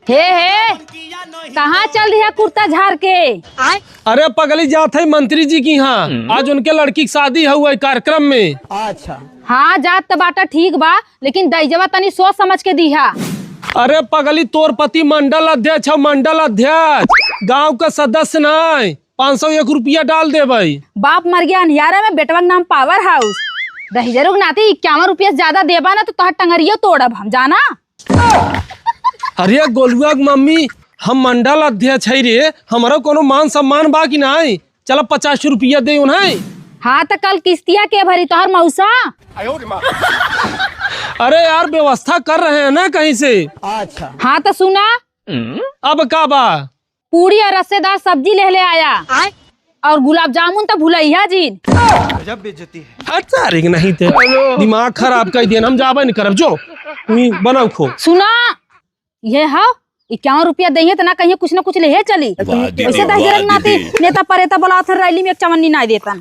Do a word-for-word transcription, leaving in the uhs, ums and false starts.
हे, हे, कहाँ चल दिहा कुर्ता झार के? अरे पगली, जात है मंत्री जी की यहाँ, आज उनके लड़की की शादी हउए कार्यक्रम में। हाँ, जात त बाटा ठीक बा, लेकिन दइजवा तनी सोच समझ के दिहा। अरे पगली, तोर पति मंडल अध्यक्ष हउ, मंडल अध्यक्ष, गाँव का सदस्य नाहीं। पाँच सौ एक रुपया डाल देबइ। बाप मर गया अनियारा में, बेटवा के नाम पावर हाउस। दहिजरू के नाती इक्यावन रुपया से ज्यादा देबा ना तो तोहर टंगरियो तोड़ब हम, जाना। अरे गोलुआ के मम्मी, हम मंडल अध्यक्ष है रे, हमरो कोनो मान सम्मान बा कि नाहीं? चला पचास रुपया दे उन्हें। हाँ, त कल किस्तिया के भरी, तोहर मौसा? अरे यार, व्यवस्था कर रहे हैं ना कहीं से। हाँ, त सुना। अब का बा? पूड़ी और रसेदार सब्जी लेहले आया। और गुलाब जामुन त भुलइहा जिन। हट सारे के नहीं ते। दिमाग खराब कर दिया, हम जाबे नहीं करब, जो। मी बनाउ खो। सुना, ये हा, इक्यावन रुपया देइहे त ना कहिए कुछ ना कुछ लेहे चली। वाह, दीदी, वैसे दहिजरा के नाती नेता परेता बोलावत हन, रैली में एक चवन्नी नाहीं देतन।